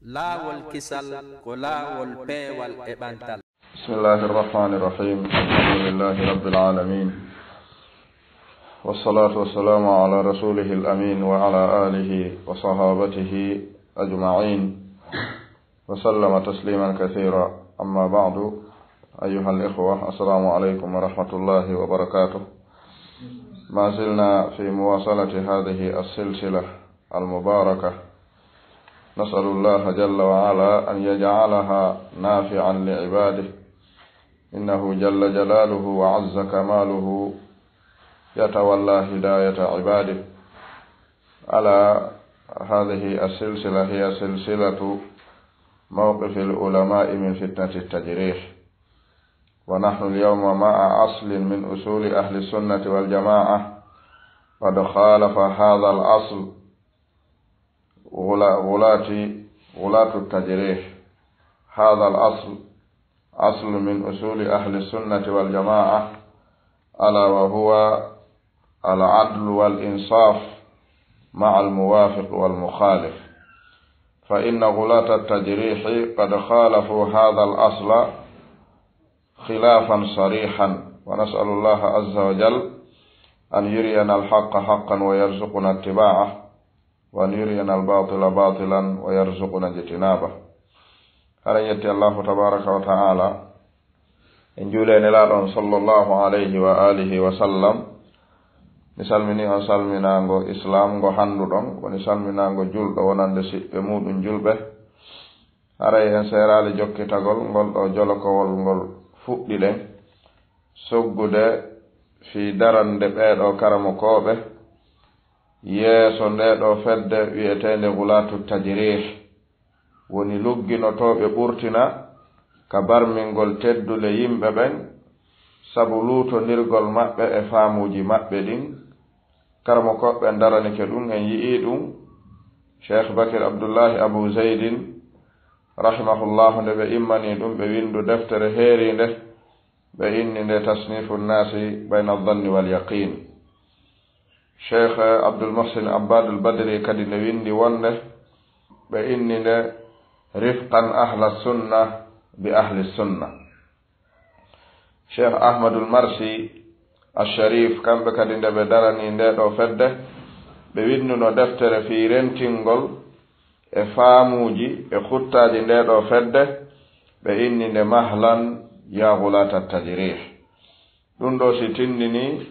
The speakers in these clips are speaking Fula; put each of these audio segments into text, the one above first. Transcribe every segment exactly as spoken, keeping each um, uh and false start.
Laawol kisal ko laawol peewal e ɓantal. بسم الله الرحمن الرحيم. الحمد لله رب العالمين. والصلاة والسلام على رسوله الأمين وعلى آله وصحابته أجمعين. وسلم تسليما كثيرا. أما بعد، أيها الإخوة، السلام عليكم ورحمة الله وبركاته. ما زلنا في مواصلة هذه السلسلة المباركة. نسأل الله جل وعلا أن يجعلها نافعا لعباده. إنه جل جلاله وعز كماله يتولى هداية عباده. ألا هذه السلسلة هي سلسلة موقف العلماء من فتنة التجريح. ونحن اليوم مع أصل من أصول أهل السنة والجماعة قد خالف هذا الأصل غلا-، غلاة، غلاة التجريح. هذا الأصل أصل من أصول أهل السنة والجماعة، ألا وهو العدل والإنصاف مع الموافق والمخالف، فإن غلاة التجريح قد خالفوا هذا الأصل خلافا صريحا، ونسأل الله عز وجل أن يرينا الحق حقا ويرزقنا اتباعه، وأن يرينا الباطل باطلا ويرزقنا اجتنابه. Hara yetti Allahu tabaraka wa ta'ala, en juule Nelaaɗo on sallallahu alayhi wa alihi wa sallam. Mi salmini on salminaango Islam ngo hannduɗon, woni salminaango julɗo wonande siɓɓe muɗum julɓe. Haray en seeraali jokkitagol ngol ɗo jolokowol ngol fuɗɗiɗen, soggude fii darande ɓee ɗo karamokooɓe yeeso ndee ɗo fedde wi'eteende Gulaatu Tajriih, woni lugginotooɓe ɓurtina ka barmingol teddule yimɓe ɓen sabu luutondirgol maɓɓe e faamuuji maɓɓe ɗin. Karamokooɓe ɓen daranike ɗum, en yi'ii ɗum. Cheikh Bakir Abdullahi Abu Zaydin, rahimahullahu, nde ɓe immanii ɗum, ɓe winndu deftere heeriinde, ɓe inni nde Tasnifu Nnaasi Bayna Dhanni wal Yaqiin. Cheikh Abdul Muhsin Abbad al Badri kadi nde winndi wonnde, ɓe inni nde Rifqan Ahla Sunna bi Ahli Sunna. Cheikh Ahmadul Marsi Al-Sharif, kamɓe kadi nde ɓe daranii ndee ɗoo fedde, ɓe winnduno deftere fii rentingol e faamuuji e xuttaaji ndee ɗoo fedde, ɓe inni nde Mahlan ya Ghulata Tajrih. Ɗum ɗoo si tinndinii,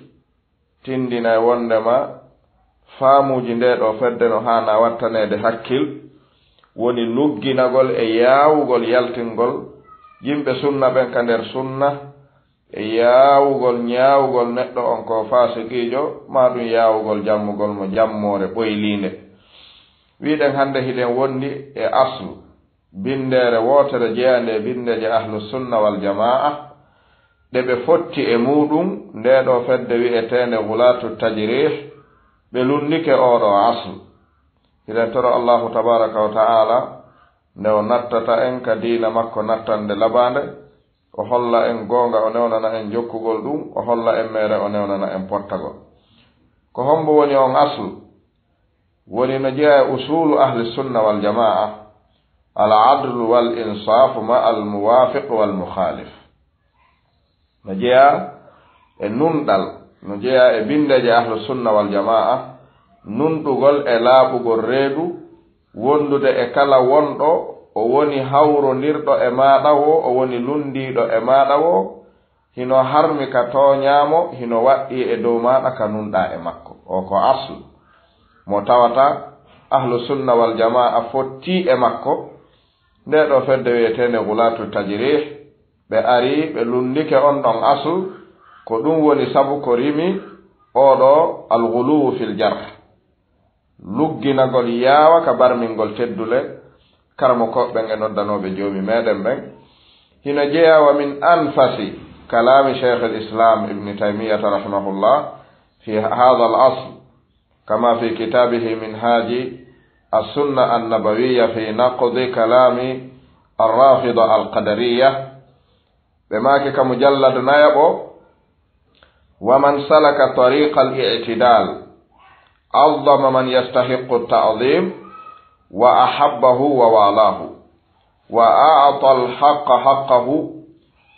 tinndinay wonndema faamuuji ndee ɗoo fedde no haana wattaneede hakkil, woni lugginagol e yaawugol yaltingol yimɓe sunna ɓen ka nder sunna, e yaawugol ñaawugol neɗɗo on ko faasiqiijo, maa ɗum yaawugol jammugol mo jammoore ɓoyliinde. Wi'ɗen hannde hiɗen wonndi e aslu, binndeere wootere jeyaande e binndeeje Ahlu Sunna wal Jamaa, ɗe ɓe fotti e muuɗum, ndee ɗoo fedde wi'eteende Gulaatu Tajriih, ɓe lunndike oo ɗoo aslu. Hiɗen toro Allaahu tabaaraka wa ta'aala nde o nattata en ka diina makko nattande labaande, o holla en goonga, o newnana en jokkugol ɗum, o holla en meere, o newnana en pottagol. Ko hombo woni on aslu? Woni no jeyaa e usuulu Ahli Sunna wal Jamaa, al adlu wal insaafu ma al muwaafiq wal mukhaalif. No jeyaa e nunɗal, no jeyaa e binndeeje Ahlu Sunna wal Jamaa, nunɗugol e laaɓugol reedu, wondude e kala wonɗo o woni hawrondirɗo e maaɗa woo, o woni lunndiiɗo e maaɗa woo, hino harmi ka tooñaa mo, hino waɗɗii e dow maaɗa ka nunɗaa e makko. O ko aslu mo tawata Ahlu Sunna wal Jamaa fottii e makko. Ndee ɗoo fedde wi'eteende Gulaatu Tajriih, ɓe arii, ɓe lunndike on ɗon aslu, ko ɗum woni sabu ko rimi oo ɗoo al-ghuluwu fil jarh. Lugginagol yaawa ka barmingol teddule karamokooɓe ɓen e noddanooɓe Joomi meɗen ɓen. Hino jeyaa wa min anfasi kalaami Shaykhil Islam Ibni Taymiyata rahimahullah fi haadha al asl, kama fi kitaabihi Minhaaji as-Sunna an-Nabawiyya fi naqdi kalaami ar-Raafida al-Qadariyya. Ɓe maaki ka mujallad nayaɓo, ومن سلك طريق الاعتدال عظم من يستحق التعظيم وأحبه ووالاه، وأعطى الحق حقه،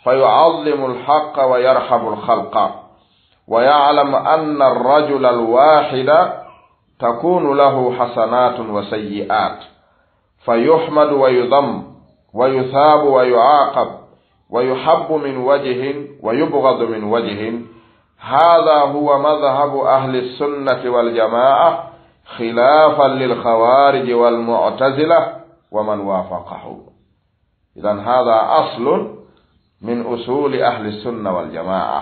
فيعظم الحق ويرحم الخلق، ويعلم أن الرجل الواحد تكون له حسنات وسيئات، فيحمد ويذم، ويثاب ويعاقب، ويحب من وجه ويبغض من وجه. هذا هو مذهب أهل السنة والجماعة، خلافا للخوارج والمعتزلة ومن وافقه. إذن هذا أصل من أصول أهل السنة والجماعة،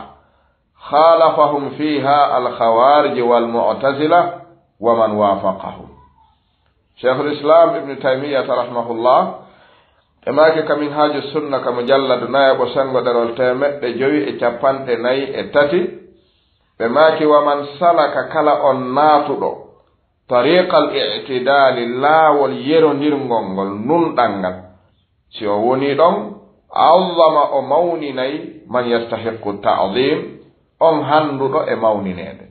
خالفهم فيها الخوارج والمعتزلة ومن وافقهم. Cheikhul Islam Ibn Taymiyyah rahimahullah, ɓe maaki ka Minhaju Sunna, ka mujalladu nayaɓo, senngo ɗerol teemeɗɗe jowi e capanɗe nayi e tati, ɓe maaki: "Wa man salaka, kala on naatuɗo, tariqal i'tidaali, laawol yerondirngol ngol, nunɗal ngal, si o woni ɗon, azzama, o mawninay, man yastahiqqu ta'zim, on hannduɗo e mawnineede.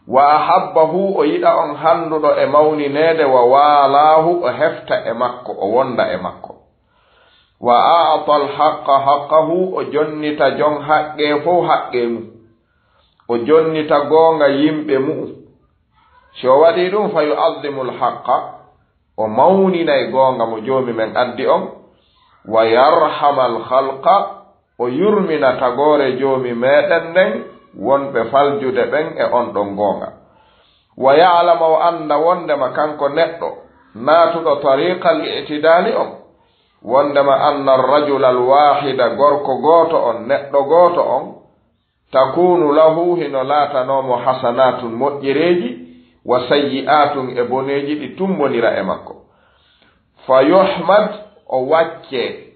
Wa ahabbahu, o yiɗa on hannduɗo e mawnineede, wa walaahu, o hefta e makko, o wonda e makko. Wa a'ta al-haqqa haqqahu, o jonnita jon haqqee fow haqqee mum. O jonnita goonga yimɓe mu'um. Si o waɗii ɗum, fa yu'azzimul haqqa, o mawninay goonga mo Joomi men addi on. Wa yarhamal khalqa, o yurmina tagoore Joomi meɗen nden, wonɓe faljude ɓen e on ɗon goonga. Wa ya'lama, o annda wondema kanko neɗɗo naatuɗo tariqal i'tidaali on, wondema anna ar-rajula al-wahida, gorko gooto on, neɗɗo gooto on, takunu lahu, hino laatanoo mo, hasanatun, moƴƴereeji, wa sayyi'atun, e boneeji ɗi tumbondira e makko. Fa yuhmad, o waccee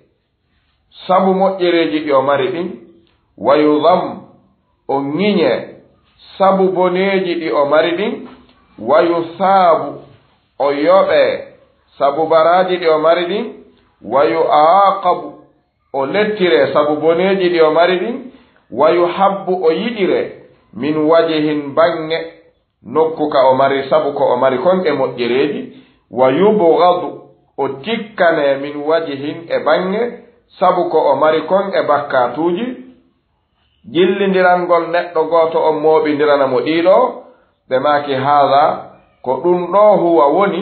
sabu moƴƴereeji ɗi o mari ɗin, wa yudham, o ŋiñee sabu boneeji ɗi o mari ɗin, wa yusaabu, o yoɓee sabu baraaji ɗi o mari ɗin, wa yu'aqabu, o lettiree sabu boneeji ɗi o mari ɗin, wa yuhabbu, o yiɗiree, min wajihin, baŋŋe, nokku ka o mari, sabu ko o mari kon e moƴƴereeji, wa yubghadu, o tikkanee, min wajihin, e baŋŋe, sabu ko o mari kon e bakkaatuuji, jillindirangol neɗɗo gooto on mooɓindirana mo ɗiɗo, ɓe maaki, haadha, ko ɗum ɗoo, huwa, woni,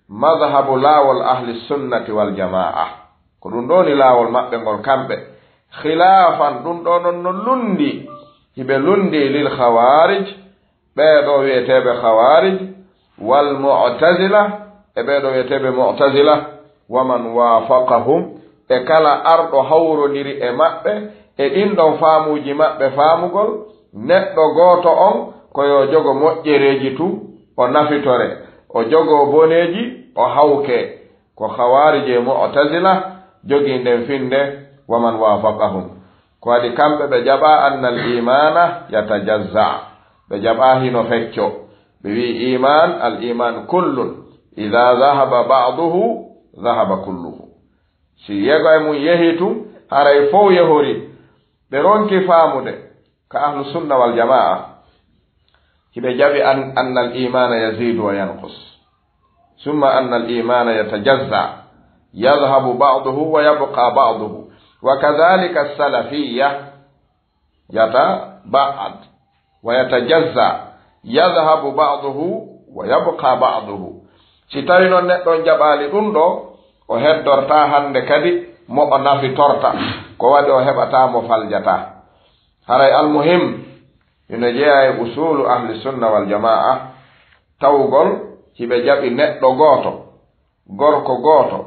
madhhabu, laawol, ahli sunnati wal jamaa. Ko ɗum ɗoo woni laawol maɓɓe ngol kamɓe. Khilaafan, ɗum ɗoo non no lunndi, hiɓe lunndi lil khawaarij, ɓee ɗoo wi'eteeɓe khawaarij, wal mu'tazila, e ɓee ɗoo wi'eteeɓe mu'tazila, wa man waafaqahum, e kala arɗo hawrondiri e maɓɓe, e ɗin ɗon faamuuji maɓɓe faamugol, neɗɗo gooto on, ko yo jogo moƴƴereeji tun, o nafitore, o jogo boneeji, o hawke. Ko khawaarij e mu'tazila jogii nden finnde, wa man waafaqahum. Ko waɗi kamɓe ɓe jaɓaa annal iimaana yatajazza. Ɓe jaɓaa hino fecco. Ɓe wi'i iimaan, al iimaan kullun. Idaa dhahaba ba'duhu, dhahaba kulluhu. Si yeeɓay mun yehi tun, haray fow yehorii. Ɓe ronki faamude ka ahlu sunna wal jamaa. Hiɓe jaɓi an, annal iimaana yaziidu wa yanqus. Summa annal iimaana yatajazza. Yadhhabu ba'duhu wa yabqa ba'duhu. Wa kadhalika salafiyya. Yataba'ad wa yatajazza, yadhhabu ba'duhu wa yabqa ba'duhu. Si tawi non neɗɗo on jaɓaali ɗum ɗoo, o heddortaa hannde kadi mo o nafitorta, ko waɗi o heɓataa mo faljataa. Haray almuhim, hino jeyaa e usulu ahli sunna wal jamaa, tawgol hiɓe jaɓi neɗɗo gooto, gorko gooto,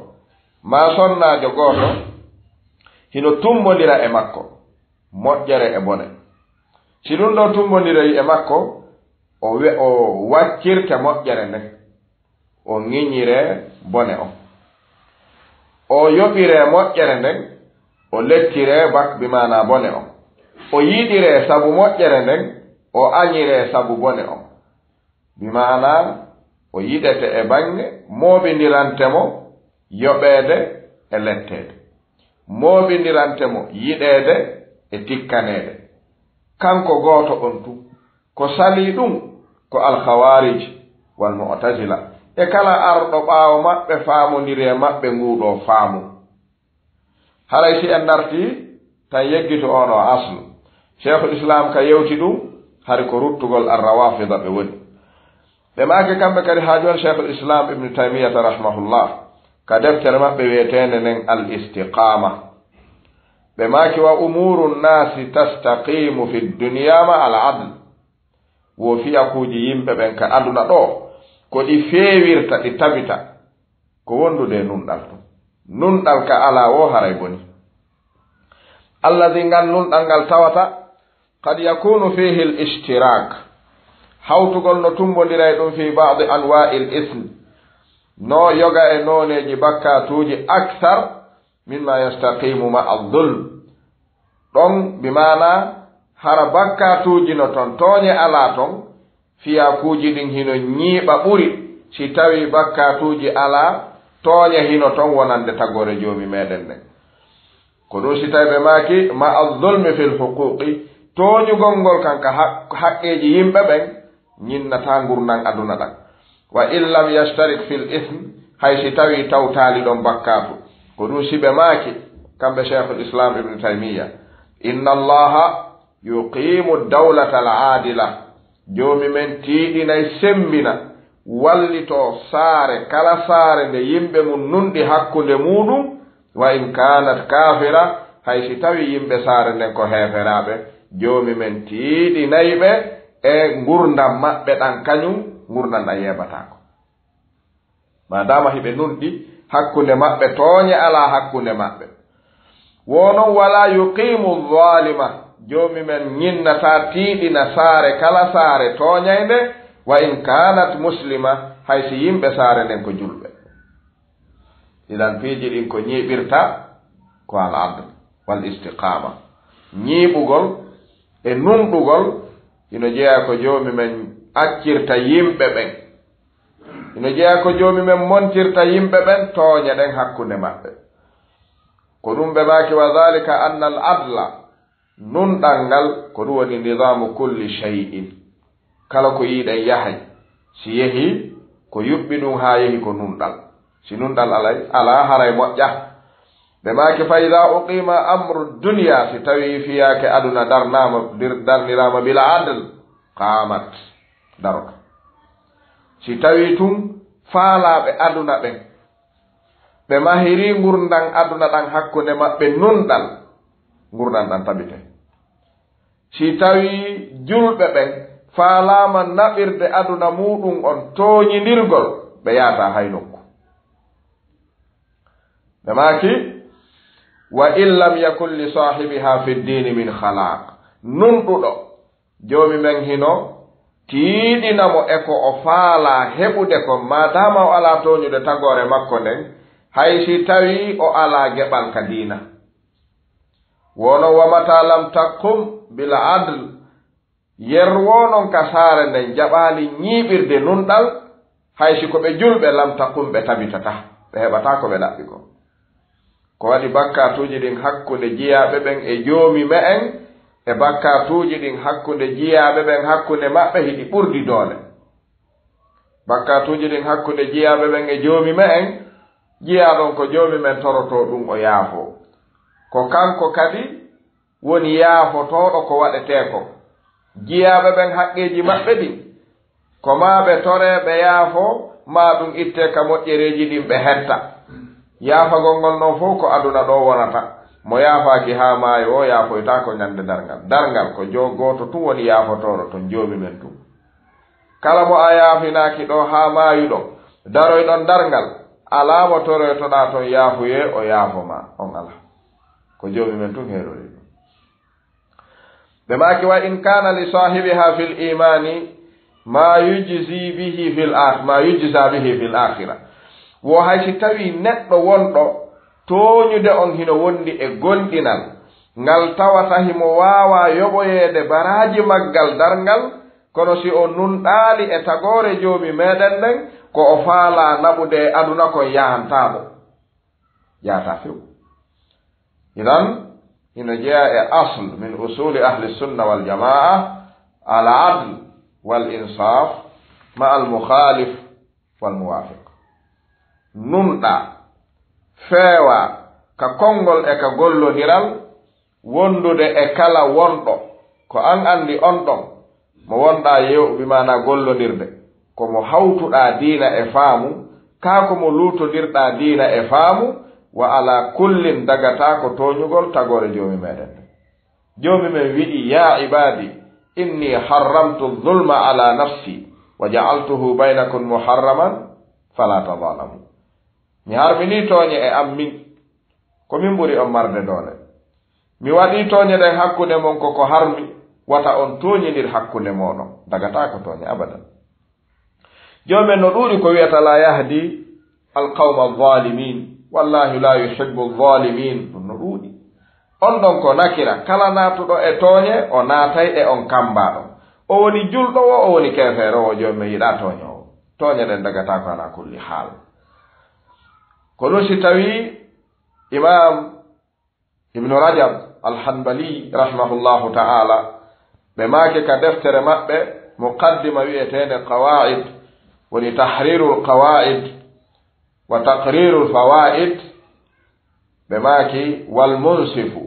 maa sonnaajo gooto, hino tumbondira e makko moƴƴere e bone. Si ɗum ɗoo tumbondiroyi e makko, o we-, o waccirte moƴƴere nden, o ŋiñiree bone on. O yoɓiree moƴƴere nden, o lettiree bak-, bi maanaa bone on. O yiɗiree sabu moƴƴere nden, o añiree sabu bone on. Bi maanaa, o yiɗete e baŋŋe mooɓindirante mo yoɓeede e letteede, mooɓindirante mo yiɗeede e tikkaneede. Kanko gooto on tun, ko salii ɗum ko Alkhawaarij wal Mu'tazila. e kala arɗo ɓaawo maɓɓe faamondiri e maɓɓe nguu ɗoo faamu. Haray si en dartii tan yeggitu oo ɗoo aslu, Cheikhul Islam ka yewti ɗum, hari ko ruttugol Ar-Rawafida ɓe woni. Ɓe maaki kamɓe kadi haa jooni, Cheikhul Islam Ibn Taymiyata rahimahullah, ka deftere maɓɓe wiyeteende nden Al-Istiqama. Ɓe maaki: "Wa umuru nnasi tastaqimu fi dunya ma al adl." Wo fiyakuuji yimɓe ɓen ka aduna ɗoo, ko ɗi feewirta, ɗi tabita, ko wondude e nunɗal tun. Nunɗal ka alaa woo haray boni. Alladi, ngal nunɗal ngal tawata, qad yakunu fihi al ishtirak, hawtugol no tumbondira e ɗum, fi ba'di anwa'i al ism, no yoga e nooneeji bakkaatuuji, akthar mimma yastaqimu ma'a zulm. Ɗon bi maana hara bakkaatuuji no ton, tooñe alaa ton, fiyakuuji ɗin hino ñiiɓa ɓuri si tawii bakkaatuuji alaa, tooñe hino ton wonande tagoore Joomi meɗen nden. Ko ɗum si tawii ɓe maaki, ma'a zulmi fil huquqi, tooñugol ngol kan ka haq-, haqqeeji yimɓe ɓen, ñinnataa ngurndan aduna ɗan. Wa in lam yashtarik fil ism, hay si tawii tawtaali ɗon bakkaatu. Ko ɗum si ɓe maaki, kamɓe Cheikhul Islam Ibn Taymiyya, inna Allaha yuqimu dawlata al adila. Joomi men tiiɗinay, sembina, wallitoo saare, kala saare nde yimɓe mun nunɗi hakkunde muuɗum, wa in kanat kafira, hay si tawii yimɓe saare nden ko heeferaaɓe, Joomi men tiiɗinay ɓe e ngurndan maɓɓe ɗan, kañum ngurndan ɗan yeebataako. Maadaama hiɓe nunɗi hakkunde maɓɓe, tooñe alaa hakkunde maɓɓe. Wo non, wala yuqimu zalima, Joomi men ñinnataa, tiiɗina saare, kala saare tooñaynde, wa in kanat muslima, hay si yimɓe saare nden ko julɓe. Idan piiji ɗin ko ñiiɓirta ko al adl wal istiqama. Ñiiɓugol e nunɗugol ino jeyaa ko Joomi men accirta yimɓe ɓen. Ino jeyaa ko Joomi men montirta yimɓe ɓen tooñe ɗen hakkunde maɓɓe. Ko ɗum ɓe maaki, wa dhalika anna al adla, nunɗal ngal, ko ɗum woni nizamu kulli shay'in. Kala ko yiɗen yahay, si yehi, ko yuɓɓi ɗum haa yehi ko nunɗal. Si nunɗal alay, alaa, haray moƴƴa. Ɓe maaki, fa idha uqima amru dunya, si tawii fiyaake aduna darnaama, dir-, darniraama bila adl, qamat, daroto. Si tawii tun faalaaɓe aduna ɓen, ɓe mahirii ngurndan aduna ɗan hakkunde maɓɓe nunɗal, ngurndan ɗan tabitay. Si tawii julɓe ɓen faalaama naɓirde aduna muuɗum on tooñindirgol, ɓe yaataa hay nokku. Ɓe maaki, wa in lam yakun li saahibiha fi ddiini min khalaaq. Nunɗuɗo, Joomi men hino tiiɗina mo e ko o faalaa heɓude kon, maadaama o alaa tooñude tagoore makko nden, hay si tawii o alaa geɓal ka diina. Wo non, wa mata lam taqum bil adl, yer wo non ka saare nden jaɓaali ñiiɓirde nunɗal, hay si ko ɓe julɓe, lam taqum, ɓe tabitataa, ɓe heɓataa ko ɓe ɗaɓɓi kon. Ko waɗi bakkaatuuji ɗin hakkunde jiyaaɓe ɓen e Joomi me'en, e bakkaatuuji ɗin hakkunde jiyaaɓe ɓen hakkunde maɓɓe hiɗi ɓurdi doole. Bakkaatuuji ɗin hakkunde jiyaaɓe ɓen e Joomi me'en, jiyaaɗon ko Joomi men torotoo ɗum o yaafoo. Ko Kanko kadi woni yaafotooɗo ko waɗetee kon. Jiyaaɓe ɓen haqqeeji maɓɓe ɗin, ko maa ɓe toree ɓe yaafoo, maa ɗum ittee ka moƴƴereeji ɗin ɓe hetta. Yaafagol ngol non fow ko aduna ɗoo wonata. Mo yaafaaki haa maayo, o yaafoytaako ñande darngal. Darngal ko jo-, gooto tun woni yaafotooɗo ton, Joomi men tun. Kala mo a yaafinaaki ɗoo haa maayuɗon, daroyɗon darngal, alaa mo toroytoɗaa ton yaafuyee, o yaafo maa. On alaa. Ko Joomi men tun heerori ɗum. Ɓe maaki, wa in kana li sahibiha fil imani ma yujzi bihi fil akh-, ma yujza bihi fil akhirah. Wo hay si tawii neɗɗo wonɗo tooñude on hino wondi e gomɗinal, ngal tawata himo waawaa yoɓoyeede baraaji maggal darngal, kono si o nunɗaali e tagoore Joomi meɗen nden, ko o faalaa naɓude e aduna kon yahantaa mo. Yahataa few. Idan, hino jeyaa e asl min usuli ahli sunna wal jamaa, al adl wal insaf ma al mukhalif والموافق. Nunɗaa, feewaa ka konngol e ka gollondiral, wondude e kala wonɗo ko an anndi on ɗon, mo wonɗaa yew, bi maanaa gollondirde, ko mo hawtuɗaa diina e faamu, kaa ko mo luutondirɗaa diina e faamu, wa alaa kullin dagataa ko tooñugol tagoore Joomi meɗen. Joomi men wi'i, yaa ibaadi, inni harramtu zulma alaa nafsi, wa ja'altuhu baynakum muharraman, falaa tazalamu. Mi harminii tooñe e am min, ko min ɓuri on marde doole. Mi waɗii tooñe ɗen hakkunde mon ko ko harmi, wata on tooñindir hakkunde mooɗon. Dagataa ko tooñe abadan. Joomi men no ɗuuɗi ko wi'ata, laa yahdi alqawma alzalimin, wallahu laa yuhibbu alzalimin. Ɗum no ɗuuɗi. On ɗon ko nakira, kala naatuɗo e tooñe, o naatay e on kammbaaɗo. O woni julɗo wo, o woni keefeero wo, Joomi men yiɗaa tooñoowo. Tooñe ɗen dagataa ko alaa kulli haal. Ko ɗum si tawii Imaam Ibnu Rajab Al-Hanbali rahimahullahu ta'ala, ɓe maaki ka deftere maɓɓe muqaddima wi'eteende Qawaa'id, woni Tahriirul Qawaa'id wa Taqriirul Fawaa'id, ɓe maaki, wal munsifu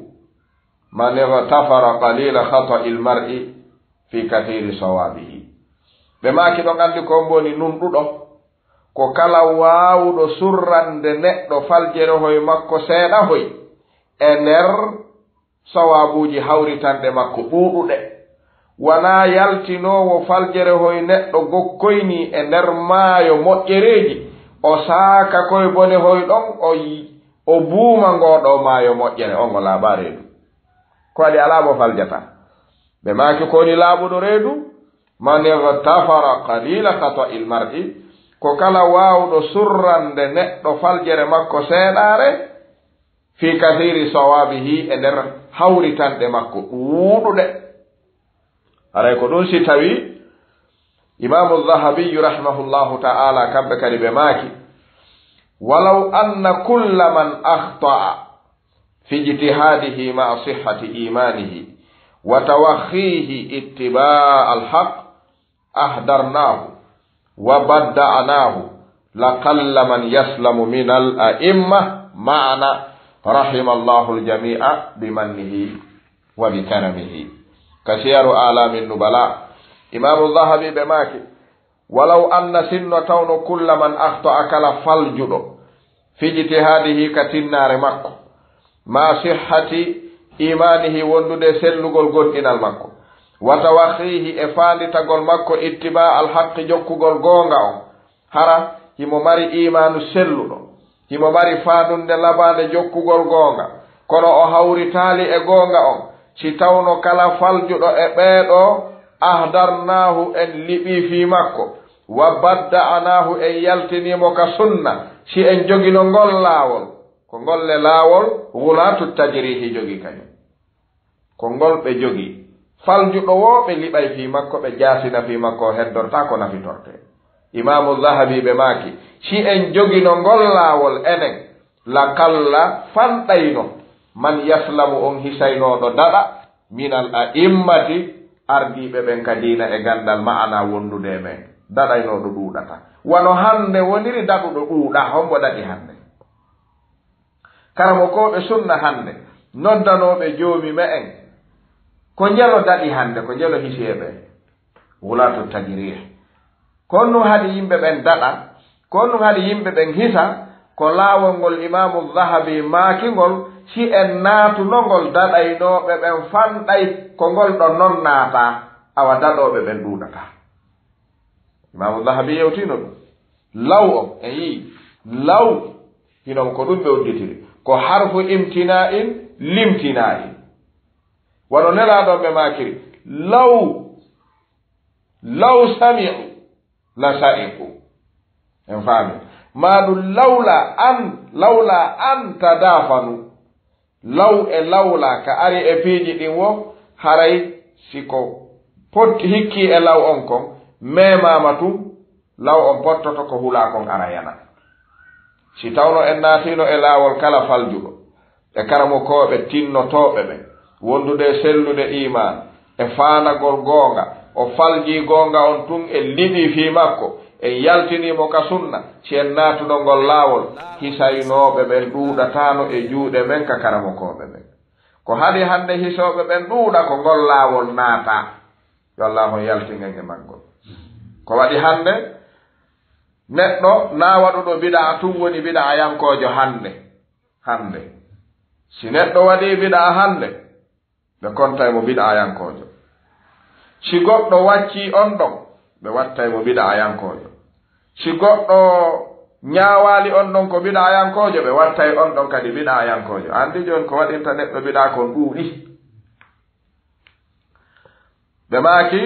man ightafara qaliila khata'il mar'i fi kathiiri sawaabihi. Ɓe maaki ɗon anndi ko mboni nunɗuɗo, ko kala waawuɗo surrande neɗɗo faljere hoy makko seeɗa hoy e nder sawaabuuji hawritanɗe makko ɗuuɗuɗe. Wanaa yaltinoowo faljere hoy neɗɗo gokkoyni e nder maayo moƴƴereeji, o saaka koy bone hoy ɗon, o yi-, o buuma ngoo ɗoo maayo moƴƴere, on o laaɓaa reedu. Ko waɗi alaa mo faljata? Ɓe maaki, ko woni laaɓuɗo reedu? Man ightafara qaliila khata'il mar'i, ko kala waawuɗo surrande neɗɗo faljere makko seeɗaare, fi kathiiri sawaabihi, e nder hawritanɗe makko ɗuuɗuɗe. Haray ko ɗum si tawi Imaamu Zahabiyu rahimahullahu ta'ala, kamɓe kadi ɓe maaki, walaw anna kulla man akhta'a fi ijtihaadihi ma'a sihhati iimaanihi wa tawakhiihi ittibaa al-haqq ahdarnaahu wa badda'naahu, laqalla man yaslamu minal a'imma ma'ana, rahimallahu al-jamii'a bimannihi wa bikaramihi. Ka Siyaru A'laamin Nubalaa, Imaamu Zahabi ɓe maaki, walaw anna, sinno tawno, kulla man akhta'a, kala faljuɗo, fi ijtihaadihi, ka tinnaare makko, ma sihhati iimaanihi, wondude sellugol gomɗinal makko, wa tawakhiihi, e faanditagol makko, ittibaa al-haqqi, jokkugol goonga on, hara himo mari iimaanu selluɗo, himo mari faandunde labaande jokkugol goonga, kono o hawritaali e goonga on, si tawno kala faljuɗo e ɓee ɗoo, ahdarnaahu, en liɓii fii makko, wa badda'naahu, en yaltinii mo ka sunna, si en jogino ngol laawol, ko ngol le laawol ghulaatu tajriihi jogii kañum. Ko ngol ɓe jogii. Faljuɗo woo, ɓe liɓay fii makko, ɓe jaasina fii makko, o heddortaa ko nafitortee. Imaamu Zahabi ɓe maaki, si en jogino ngol laawol enen, laqalla, fanɗayno, man yaslamu, on hisaynooɗo daɗa, minal a'immati, ardiiɓe ɓen ka diina e ganndal, ma'ana, wondude e men. Daɗaynooɗo ɗuuɗata. Wano hannde woniri, daɗuɗo ɗuuɗaa. Hombo daɗi hannde? Karamokooɓe sunna hannde, noddanooɓe Joomi me'en, ko njelo daɗi hannde, ko njelo hisi e ɓe? Wulaatu tajriih. Ko honɗum haɗi yimɓe ɓen daɗa? Ko honɗum haɗi yimɓe ɓen hisa? Ko laawol ngol Imaamu Zahabi maaki ngol, si en naatuno ngol, daɗaynooɓe ɓen fanɗay, ko ngol ɗon non naataa, awa daɗooɓe ɓen ɗuuɗataa. Imaamu Zahabi yewtino ɗum. Law on, en yi'i, law, hino ko ɗum ɓe udditiri. Ko harfu imtina'in, limtina'in. Wano Nelaaɗo ɓe maakiri, law, law sami'u, la sa'iqu. En faami. Maa ɗum lawla an, lawla an tadafanu. Law e lawla ka ari e piiji ɗin wo, haray si ko pot-, hikkii e law on kon, meemaama tun, law on pottoto ko hulaa kon ara yana. Si tawno en naatiino e laawol kala faljuɗo, e karamokooɓe tinnotooɓe ɓen, wondude e sellude iimaan, e faandagol goonga, o faljii goonga on tun e liɓii fii makko, En yaltinii mo ka sunna, si en naatuno ngol laawol, hisaynooɓe ɓen ɗuuɗataano e juuɗe men ka karamokooɓe ɓen. Ko haɗi hannde hisooɓe ɓen ɗuuɗa ko ngol laawol naata. Yo Allaahu yaltin en e maggol. Ko waɗi hannde neɗɗo na waɗuɗo bidaa tun woni bidaayankoojo hannde, hannde. Si neɗɗo waɗii bidaa hannde, ɓe kontay mo bidaayankoojo. Si goɗɗo waccii on ɗon, ɓe wattay mo bidaayankoojo. Si goɗɗo ñaawaali on ɗon ko bidaayankoojo, ɓe wattay on ɗon kadi bidaayankoojo. A anndi jooni ko waɗinta neɗɗo bidaa kon ɗuuɗi. Ɓe maaki,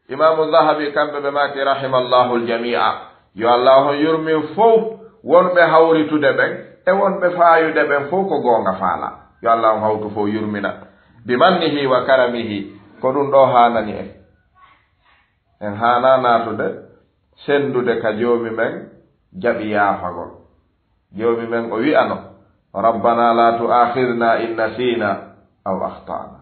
Imaamu Zahabi, kamɓe ɓe maaki, rahimallahu aljami'a, yo Allah on yurmin fow wonɓe hawritude ɓen e wonɓe faayude ɓen fow ko goonga faala. Yo Allah on hawtu fow yurmina. Bi mannihi wa karamihi, ko ɗum ɗo haanani en. En haana naatude, senndude ka Joomi men, jaɓi yaafagol. Joomi men o wi'ano, "Rabbana la tu'akhidhna in nasina aw akhtana."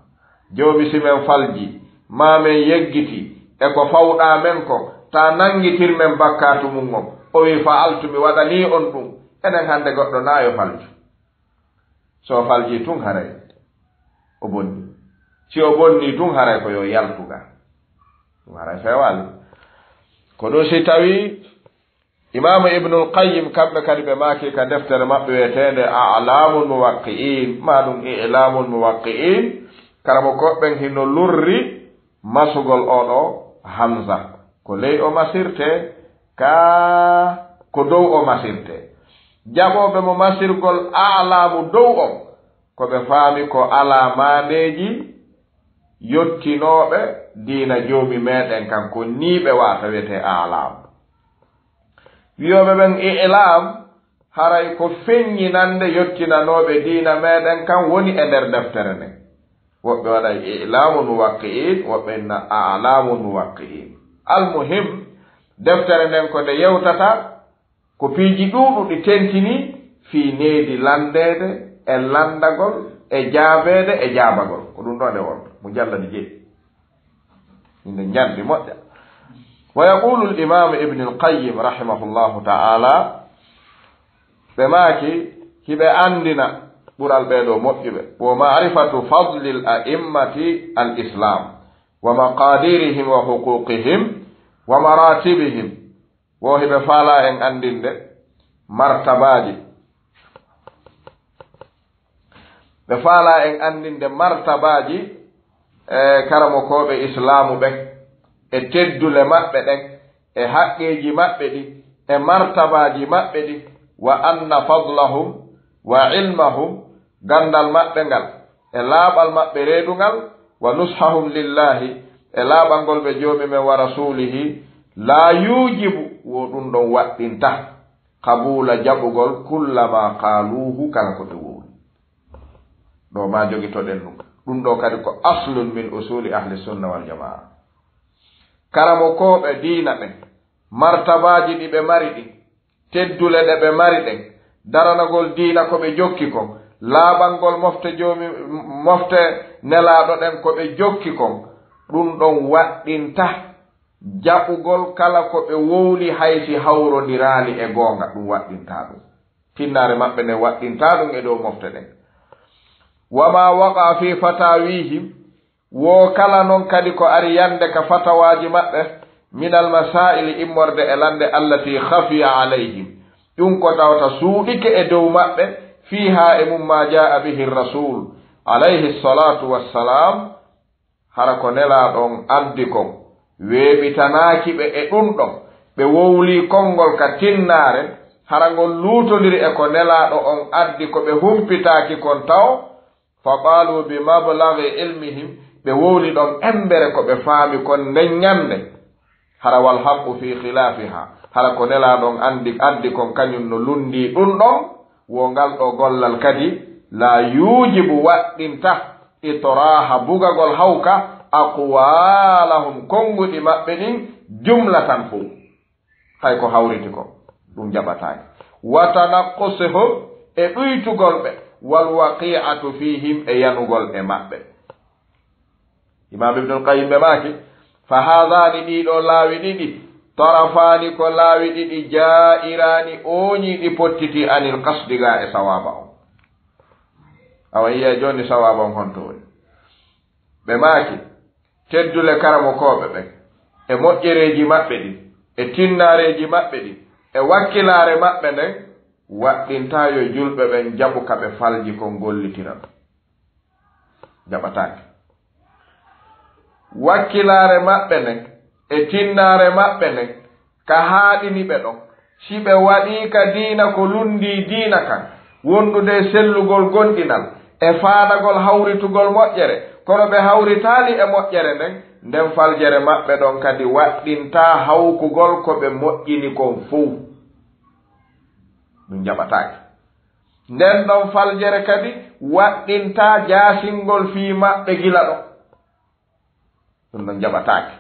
Joomi, si men falji, maa men yeggiti e ko fawɗaa men ko, ta nanngitir men bakkaatu mum on. O wi'i, "Fa'altu, mi waɗanii on ɗum." Enen hannde goɗɗo na yo falju. So o falji tun haray o bonni. Si o bonni tun haray ko yo yaltu ga. Ɗum haray feewaali. Ko ɗum si tawi Imaamu Ibnul Qayyim, kamɓe kadi ɓe maaki ka deftere maɓɓe wi'eteende A'laamul Muwaqqi'in, maa ɗum I'laamul Muwaqqi'in, karamokooɓe ɓen hino lurri masugol oo ɗoo hamza. Ko ley o masirte, ka ko dow o masirte. Jaɓooɓe mo masirgol A'laamu dow on, ko ɓe faami ko alaa maandeeji yottinooɓe diina Joomi meɗen kan, ko nii ɓe wa'ata wi'etee A'laamu. Wi'ooɓe ɓen I'laam, haray ko feññinande yottinanooɓe diina meɗen kan woni e nder deftere nden. Woɓɓe waɗay I'laamul Muwaqqi'in, woɓɓe inna A'laamul Muwaqqi'in. Almuhim, deftere nden ko nde yewtata ko piiji ɗuuɗuɗi tentini fii needi lanndeede e lanndagol e jaabeede e jaabagol. Ko ɗum ɗoo nde wonta, mujalladi jeeɗiɗi. Inde njanɗi moƴƴa. Wa yaqulu al-Imam Ibn al-Qayyim rahimahullahu ta'ala, ɓe maaki, hiɓe anndina ɓural ɓee ɗoo moƴƴuɓe, wa ma'rifatu fadli al-a'immati al-Islam, wa maqadirihim wa huquqihim wa maratibihim. Wo hiɓe faalaa en anndinde martabaaji. Ɓe faalaa en anndinde martabaaji, e karamokooɓe Islaamu ɓen, e teddule maɓɓe ɗen, e haqqeeji maɓɓe ɗi, e martabaaji maɓɓe ɗi, wa anna fadlahum wa ilmahum, ganndal maɓɓe ngal, e laaɓal maɓɓe reedu ngal, wa nushahum lillahi, e laaɓangol ɓe Joomi men wa rasuulihi, laa yuujibu, wo ɗum ɗon waɗɗinta, qabuula jaɓugol kulla ma qaaluuhu, kala ko ɓe wowli. Ɗo ma jogitoɗen ɗum. Ɗum ɗo kadi ko aslun min usuli ahli sunna wal jamaa. Karamokooɓe diina ɓen, martabaaji ɗi ɓe mari ɗin, teddule ɗe ɓe mari ɗen, daranagol diina ko ɓe jokki kon, laaɓangol mofte Joomi, mofte Nelaaɗo ɗen ko ɓe jokki kon, ɗum ɗon waɗɗinta jaɓugol kala ko ɓe wowli, hay si hawrondiraali e goonga, ɗum waɗɗintaa ɗum. Tinnaare maɓɓe nden waɗɗintaa ɗum e dow mofte ɗen. Wa ma waqa fi fatawihim, wo kala non kadi ko ari yande ka fatawaaji maɓɓe, minal masaa'ili, immorde e lande, allati khafiya alayhim, ɗum ko tawata suuɗike e dow maɓɓe, fiha, e mum, ma jaa bihi rasul, alayhi salatu wassalam, hara ko Nelaaɗo on addi kon, weeɓitanaaki ɓe e ɗum ɗon, ɓe wowlii konngol ka tinnaare, hara ngol luutondiri e ko Nelaaɗo on addi, ko ɓe humpitaaki kon taw, fa qaalu bi mablagi ilmihim, ɓe wowli ɗon embere ko ɓe faami kon nden ñande, hara wal haqqu fi khilaafiha, hara ko Nelaaɗo on andi, addi kon kañum no lunndii ɗum ɗon, wo ngal ɗo gollal kadi, la yuujibu, waɗɗinta, itraaha, bugagol hawka, aqwaalahum, konnguɗi maɓɓe ɗin, jumlatan fow. Hay ko hawriti ko, ɗum jaɓataake. Wa tanaqqusuhum, e ɗuytugol ɓe, wal waqi'atu fihim, e yanugol e maɓɓe. Imam Ibnul Qayyim ɓe maaki, fa haadaani, ɗii ɗoo laawi ɗiɗi, Tarafaani ko laawi ɗiɗi, jaa'iraani ooñii ɗi pottiti anil qasdi gaa e sawaaba on. Awa yiya jooni sawaaba on honto woni? Ɓe maaki, teddule karamokooɓe ɓen, e moƴƴereeji maɓɓe ɗin, e tinnaareeji maɓɓe ɗin, e wakkilaare maɓɓe nden, waɗɗintaa yo julɓe ɓen jaɓu ka ɓe falji kon gollitira ɗum. Jaɓataake. Wakkilaare maɓɓe nden, e tinnaare maɓɓe nden, ka haaɗini ɓe ɗon. Si ɓe waɗii ka diina ko lunndii diina kan, wondude e sellugol gomɗinal, e faandagol hawritugol moƴƴere, kono ɓe hawritaali e moƴƴere nden, nden faljere maɓɓe ɗon kadi waɗɗintaa hawkugol ko ɓe moƴƴini kon fow. Ɗum jaɓataake. Nden ɗon faljere kadi waɗɗintaa jaasingol fii maɓɓe gila ɗon. Ɗum ɗon jaɓataake.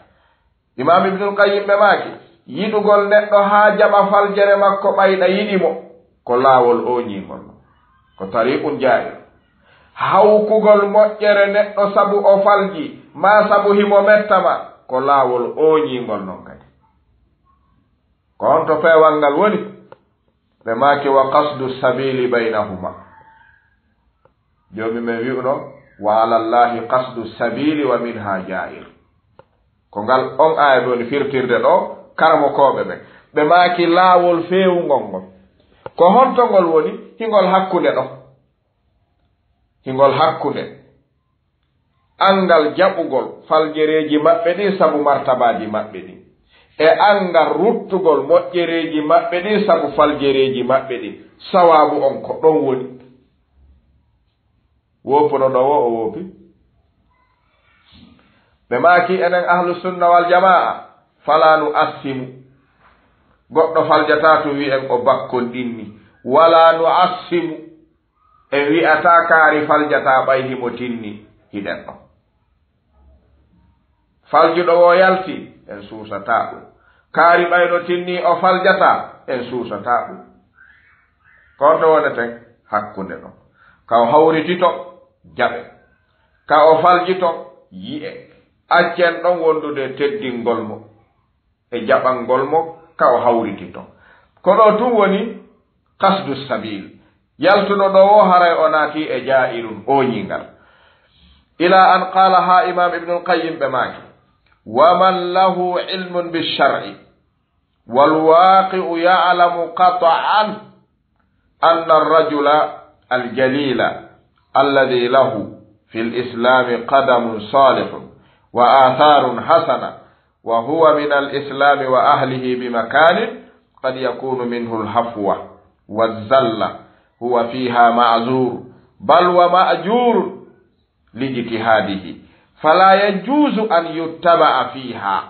Imaam Ibnul Qayyim ɓe maaki, yiɗugol neɗɗo haa jaɓa faljere makko ɓayɗa yiɗi mo, ko laawol ooñiingol, ko tariiqun jaa'ir. Hawkugol moƴƴere neɗɗo sabu o falji, maa sabu himo metta ma, ko laawol ooñiingol non kadi. Ko honto peewal ngal woni? Ɓe maaki, "Wa qasdu sabili baynahuma." Joomi men wi'uno, "Wa ala Allahi qasdu sabili wa minha jaa'ir." Ko ngal on aaya ɗo woni firtirde ɗo, karamokooɓe ɓen. Ɓe maaki, "Laawol feewungol ngol, ko honto ngol woni? Hingol hakkunde ɗo. Hingol hakkunde." Anngal jaɓugol faljereeji maɓɓe ɗin sabu martabaaji maɓɓe ɗin, e anngal ruttugol moƴƴereeji maɓɓe ɗin sabu faljereeji maɓɓe ɗin, sawaabu on ko ɗon woni. Woopuɗo ɗo wo o woopi. Ɓe maaki enen ahlu sunna wal jamaa, "Fala nu assimu." Goɗɗo faljataa tun wi'en o bakkon ɗinni. "Wala nu assimu." En wi'ataa kaari faljataa ɓay himo tinni, hiɗen ɗon. Faljuɗo wo yalti, en suusataa ɗum. Kaari ɓay no tinni o faljataa, en suusataa ɗum. Ko honto woneten hakkunde ɗon? Ka o hawritito, jaɓe. Ka o faljito, yi'e. Accen ɗon wondude e teddingol mo e jaɓangol mo ka o hawritito. Ko ɗo tun woni qasdu sabil. Yaltuɗo ɗo wo haray o naati e jaa'irun ooñingal. Ila an qala, ha Imam Ibnul Qayyim ɓe maaki, "Wa man lahu ilmun bi shar'i wal waqi'u ya'lamu qat'an أن الرجل الجليل الذي له في الإسلام قدم صالح وآثار حسنة وهو من الإسلام وأهله بمكان قد يكون منه الهفوة والزلة هو فيها معذور بل ومأجور لاجتهاده، فلا يجوز أن يتبع فيها،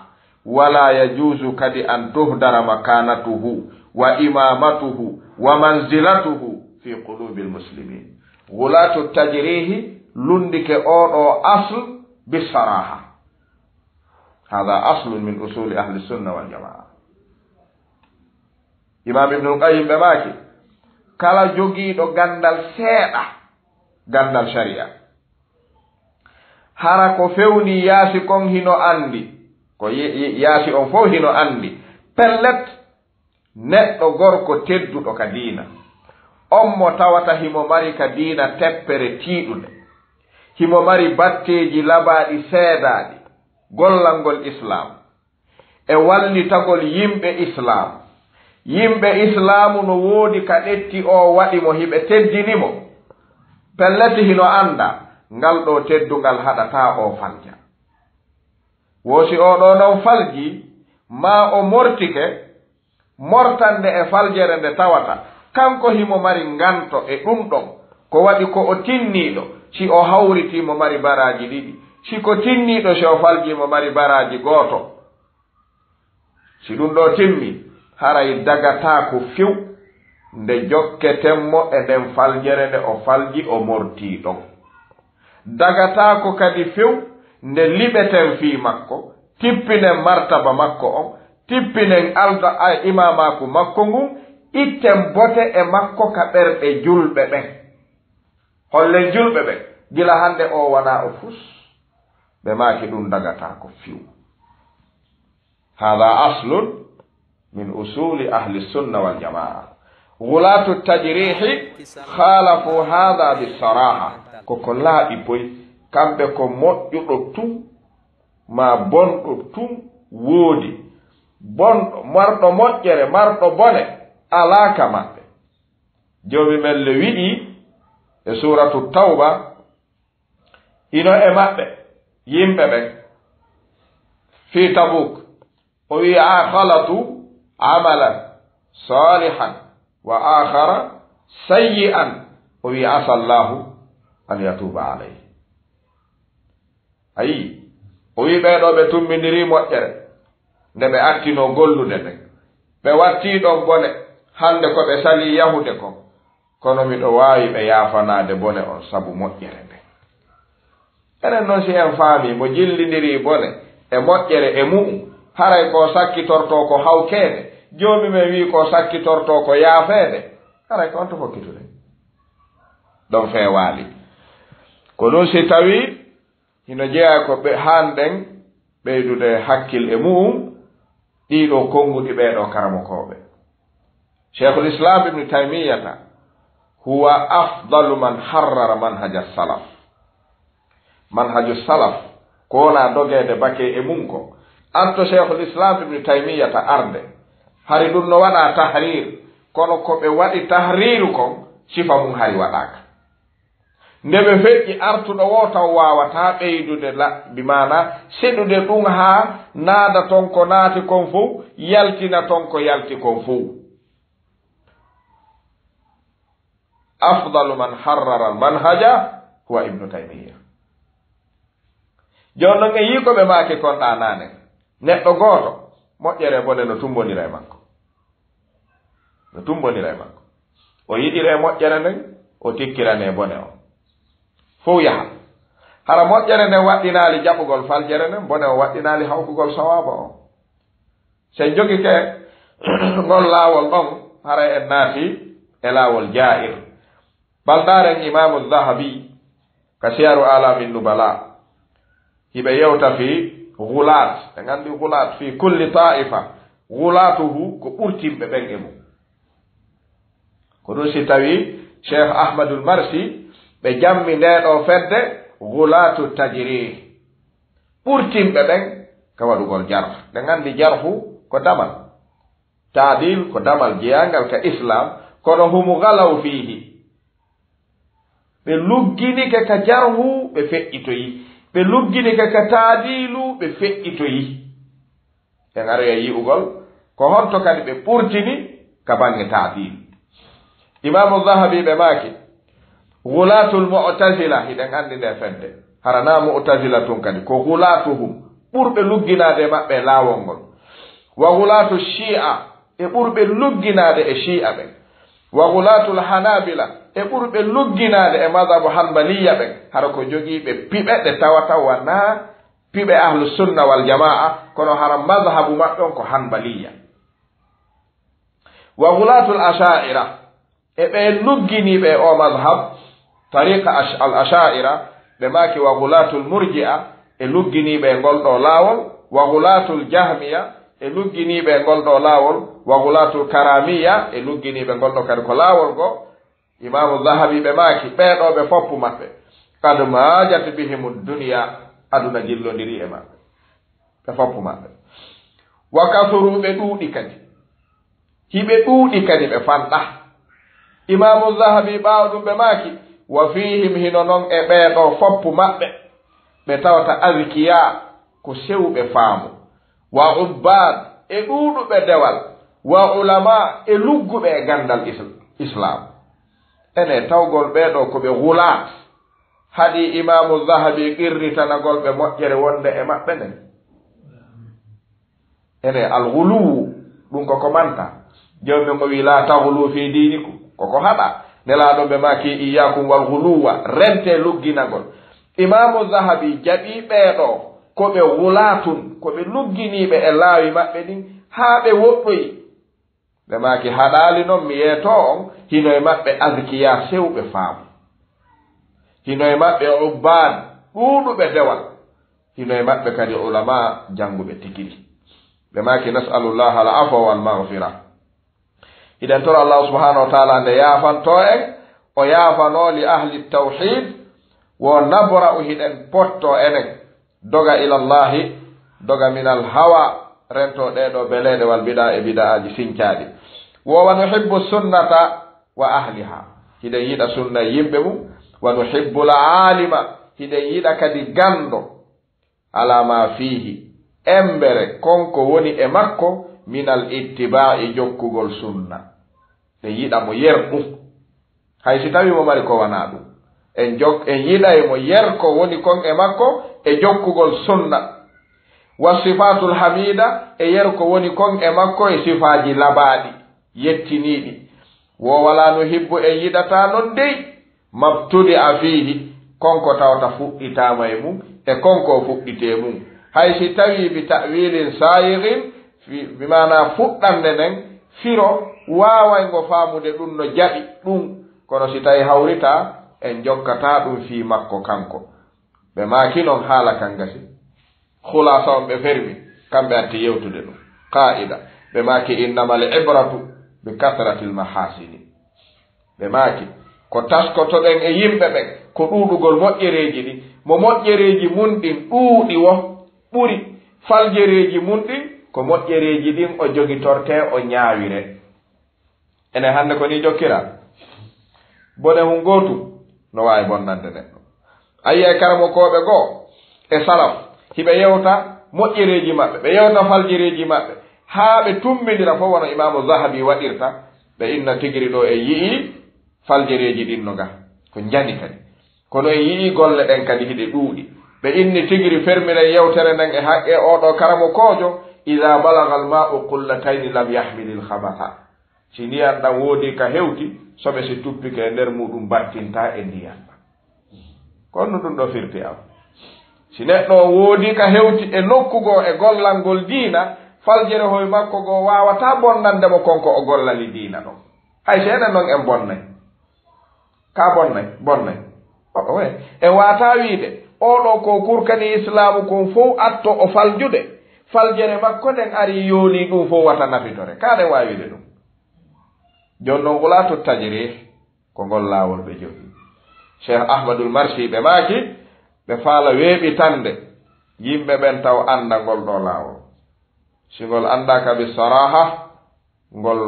ولا يجوز كذا أن تهدر مكانته وإمامته ومنزلته في قلوب المسلمين." غلاة التجريح لندك أو أصل بصراحة. هذا أصل من أصول أهل السنة والجماعة. Imam Ibnul Qayyim ɓe maaki, kala jogiiɗo ganndal seeɗa, ganndal sharia, hara ko fewni yaasi kon hino anndi, ko ye-, ye-, yaasi on fow hino anndi. Pellet, neɗɗo gorko tedduɗo ka diina, on mo tawata himo mari ka diina teppere tiiɗunde, himo mari batteeji labaaɗi seedaaɗi, gollangol Islaam, e wallitagol yimɓe Islaam. Yimɓe Islaamu no woodi ka ɗetti o waɗi mo hiɓe teddini mo. Pellet hino annda ngal ɗo teddungal haɗataa o falja. Wo si o ɗo non falji, maa o mortike, mortande e faljere nde tawata kanko himo mari nganto e ɗum ɗon, ko waɗi ko o tinniiɗo, si o hawritii mo mari baraaji ɗiɗi, si ko tinniiɗo si o faljii mo mari baraaji gooto. Si ɗum ɗo timmi, haray dagataako few nde jokketen mo e nden faljere nde o falji o mortii ɗon. Dagataako kadi few nde liɓeten fii makko, tippinen martaba makko on, tippinen alda a imaamaaku makko ngun, itten bote e makko ka ɓerɗe julɓe ɓen. Hollen julɓe ɓen, gila hannde o wanaa o fus? Ɓe maaki ɗum dagataako few. Hada aslun من أصول أهل السنة والجماعة. غلاة التجريح خالفوا هذا بالصراحة. Ko ko laaɓi boy, kamɓe ko moƴƴuɗo tun, ma bonɗo tun woodi. Bonɗo, marɗo moƴƴere, marɗo bone, alaa ka maɓɓe. Joomi men le wi'i e Suuratu Tawba, hino e maɓɓe, yimɓe ɓen, fii Tabuk, o wi'i, "A khalatu amalan salihan wa akhara sayyi'an." O wi'i, "Asa Allahu an yatuba alayhi." Ayi, o wi'i, "Ɓee ɗoo ɓe tummbindirii moƴƴere, nde ɓe artinoo gollude nden. Ɓe wattii ɗon bone, hannde ko ɓe salii yahude kon. Kono miɗo waawi ɓe yaafanaade bone on sabu moƴƴere nden." Enen non, si en faamii mo jillindirii bone e moƴƴere e mu'un, haray ko sakkitortoo ko hawkeede, Joomi men wi'i ko sakkitortoo ko yaafeede, haray ko on to fokkitude. Ɗon feewaali. Ko ɗun si tawii hino jeyaa ko ɓe haanɗen ɓeydude hakkil e mu'un, ɗii ɗoo konnguɗi ɓee ɗoo karamokooɓe. Sheikhul Islam Ibn Taymiyyata, huwa afdalu man harrara manhaja salaf. Manhaju salaf, ko wona dogeede bakee e mun ko. Anto Sheikhul Islam Ibn Taymiyyata arde. Hari ɗun no waɗa tahrir, kono ko ɓe waɗi tahriru kon, sifa mun hari waɗaaka. Nde ɓe feƴƴi, artuɗo woo taw waawataa ɓeydude la, bi maana seɗude ɗun haa naada ton ko naati kon fow, yaltina ton ko yalti kon fow. Afdalu man harrara al manhaja huwa Ibnu Taymiyya. Jooni non en yii ko ɓe maaki kon ɗaa naane. Neɗɗo gooto, moƴƴere e bone no tummbondira e makko. No tummbondira e makko. O yiɗira e moƴƴere nden, o tikkirane e bone on. Fow yaha. Hara moƴƴere nden waɗɗinaali jaɓugol faljere nden, bone on waɗɗinaali hawkugol sawaaba on. Si en jogike ngol laawol ɗon, haray en naati e laawol jaa'ir. Baldaaren Imaamu Zahabi ka Siyaru Alamin Nubala, hiɓe yewta fii gulaat. En anndi gulaat fii kulli taa'ifa, gulaatuhu ko ɓurtinɓe ɓen e mun. Ko ɗun si tawii Sheikh Ahmadul Marsi ɓe jammi ndee ɗoo fedde gulaatu tajrih. Ɓurtinɓe ɓen ka waɗugol jarh. Ɗen anndi jarhu ko damal. Taadil ko damal jeyaangal ka Islam, kono humu galaw fiihi. Ɓe lugginike ka jarhu, ɓe feƴƴitoyi. Ɓe lugginike ka taadilu, ɓe feƴƴitoyi. En aroya yi'ugol ko honto kadi ɓe ɓurtini ka baŋŋe taadil. Imaamu Zahabi ɓe maaki, gulaatul Mu'tazila, hiɗen anndi nde fedde. Hara naa Mu'tazila tun kadi, ko gulaatuhum, ɓurɓe lugginaade e maɓɓe e laawol ngol. Wa gulaatu Shi'a, e ɓurɓe lugginaade e Shi'a ɓen. Wa gulaatul Hanabila, e ɓurɓe lugginaade e mazhabu Hanbaliya ɓen. Hara ko jogiiɓe piɓe ɗe tawata wanaa piɓe Ahlu Sunna wal Jamaa, kono hara mazhabu maɓɓe on ko Hanbaliya. Wa gulaatul Asha'ira, e ɓe lugginiiɓe e o mazhab, tariqa Ash-, al Asha'ira, ɓe maaki wa gulaatul Murji'a, e lugginiiɓe e ngol ɗoo laawol, wa gulaatul Jahmiya, e lugginiiɓe e ngol ɗoo laawol, wa gulaatul Karamiya, e lugginiiɓe ngol ɗoo kadi ko laawol go. Imaamu Zahabi ɓe maaki, ɓee ɗoo ɓe foppu maɓɓe, qad maajat bihimu dunya, aduna jillondiri e maɓɓe. Ɓe foppu maɓɓe. Wa kasuru, ɓe ɗuuɗi kadi. Hiɓe ɗuuɗi kadi ɓe fanɗa. Imaamu Zahabi ɓaawo ɗun ɓe maaki, wa fiihim, hino non e ɓee ɗoo foppu maɓɓe, ɓe tawata azkiya, ko sewɓe faamu. Wa ubbaad, e ɗuuɗuɓe dewal. Wa ulama, e lugguɓe e ganndal is-, Islaam. Ene tawgol ɓee ɗoo ko ɓe gulaat. Haɗi Imaamu Zahabi qirritanagol ɓe moƴƴere wonde e maɓɓe nden. Ene, al-ghuluwu, ɗun ko ko manta. Joomi men o wi'i, "Laa taghlu fii diinikum." Ko ko haɗa. Nelaaɗo ɓe maaki, "Iyyaakum wal ghuluwwa." Rente lugginagol. Imaamu Zahabi jaɓii ɓee ɗoo ko ɓe ghulaatun, ko ɓe lugginiiɓe e laawi maɓɓe ɗin, haa ɓe woɗɗoyi. Ɓe maaki, haɗaali non mi yeetoo on, hino e maɓɓe azkiya sewɓe faamu. Hino e maɓɓe ubbaad ɗuuɗuɓe dewal. Hino e maɓɓe kadi ulama jannguɓe tigiri. Ɓe maaki, "Nas'alullaha al-afwa wal maghfira." Hiɗen toro Allah subhanahu wa ta'ala nde yaafanto en, o yaafano li ahli tawhid, wo nabra'u hiɗen potto enen, doga ila Allahi, doga minal hawa, rento ɗee ɗoo beleeɗe wal bida e bida'aaji sincaaɗi. Wo wa nuhibbu sunnata wa ahliha. Hiɗen yiɗa sunna e yimɓe mum, wa nuhibbu al alima, hiɗen yiɗa kadi ganndo, ala ma fihi, embere kon ko woni e makko, minal ittiba'i, jokkugol sunna. En yiɗa mo yer ɗum. Hay si tawi mo mari ko wanaa ɗum. En jok-, en yiɗay mo yer ko woni kon e makko e jokkugol sunna. Wa sifatul hamida, e yer ko woni kon e makko e sifaaji labaaɗi, yettiniiɗi. Wo wala nuhibbu, en yiɗata non dey, mabtudi a fiihi, kon ko tawata fuɗɗitaama e mum, e kon ko fuɗɗitee mum. Hay si tawi bi ta'wilin sayirin, fi-, bi maana fuɗɗande nden, firo, waaway ngo faamude ɗum no jaɓi ɗum, kono si tawi hawrita, en jokkata ɗum fii makko kanko. Ɓe maaki non haala kan gasi. Khulasa on ɓe fermi, kamɓe atti yewtude ɗum. Qaida, ɓe maaki, "Innamal ibratu bi kasratil mahasini." Ɓe maaki, ko taskotoɗen e yimɓe ɓen, ko ɗuuɗugol moƴƴereeji ɗin. Mo moƴƴereeji mun ɗin ɗuuɗi wo, ɓuri, faljereeji mun ɗin, ko moƴƴereeji ɗin o jogitorte, o ñaawire. Enen hannde ko ni jokkira. Bone hun gootu no waawi bonnande neɗɗo. A yi'ay karamokooɓe goo e salaf, hiɓe yewta moƴƴereeji maɓɓe, ɓe yewta faljereeji maɓɓe, haa ɓe tummindira fof wano Imaamu Zahabi waɗirta, ɓe inna tigiri ɗo en yi'ii faljereeji ɗin no ga, ko njani kadi. Kono en yi'ii golle ɗen kadi hiɗe ɗuuɗi. Ɓe inni tigiri fermiren yewtere nden e haqqe oo ɗoo karamokoojo, "Idaa balagal maa'u qullatayni lam yahmilil khabasa." Si ndiyan ɗan woodi ka hewti, soɓe si tuppike e nder muɗum battinta e ndiyan ɗan. Ko honno ɗum ɗo firti am? Si neɗɗo on woodi ka hewti e nokku goo e gollangol diina, faljere hoy makko goo waawataa bonnande mo kon ko o gollani diina ɗon. Hay si enen non en bonnay. Ka bonnay, bonnay. O, o, e, e waataa wiide, oo ɗoo ko kurkani Islaamu kon fow atto o faljude. Faljere makko nden ari yoolii ɗum fow wata nafitore. Ka ɗen waawi wiide ɗum. Jooni non, wulaatu tajriih, ko ngol laawol ɓe jogii. Cheikh Ahmadul Marsi ɓe maaki, ɓe faala weeɓitande yimɓe ɓen taw annda ngol ɗoo laawol. Si ngol anndaaka bi saraaha, ngol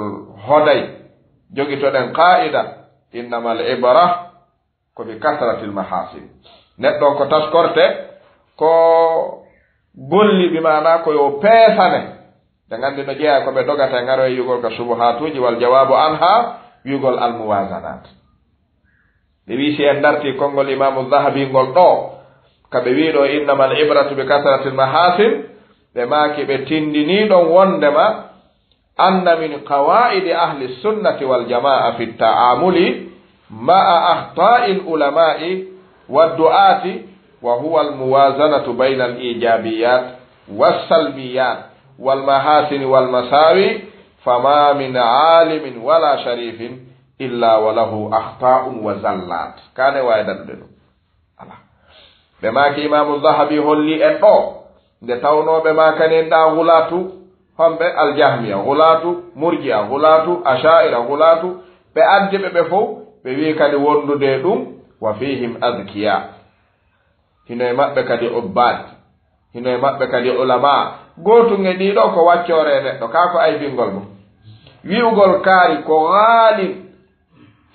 hoday. Jogitoɗen qaa'ida, innamal ibra ko bi kasratil mahasin. Neɗɗo on ko taskorte, ko golli, bi maana ko yo peesane. Ɗen anndi no jeyaa ko ɓe dogata e ŋaroye wi'ugol ka subuhaatuuji wal jawaabu anha, wi'ugol al muwazanat. Ɓe wi'i si en dartii konngol Imaamu Zahabi ngol ɗoo, ka ɓe wi'i ɗoo, "Innamal ibratu bi kasratil mahasin," ɓe maaki ɓe tindinii ɗon wonndema anna min qawaa'idi ahli sunnati wal jamaa'a fi ta'amuli ma'a akhtaa'il ulamaa'i wad du'aati wa huwa al muwazanatu bayna al ijabiyyat was salbiyyat wal mahasini wal masawi, fama min alimin wala sharifin illa wa lahu akhtaa'un wa zallat. Ka ne waawi daɗude ɗum. Ala. Ɓe maaki Imaamu Zahabi holli en ɗoo, nde tawnoo ɓe maakani en ɗaa gulaatu, homɓe aljahmiya, gulaatu murji'a, gulaatu asha'ira, gulaatu, ɓe addi ɓe ɓe fow, ɓe wi'i kadi wondude e ɗum, wa fihim azkiya. Hino e maɓɓe kadi ubbaad. Hino e maɓɓe kadi ulama. Gootun e ɗii ɗoo ko waccoore e neɗɗo, kaa ko aybingol mo. Wi'ugol kaari ko gaalin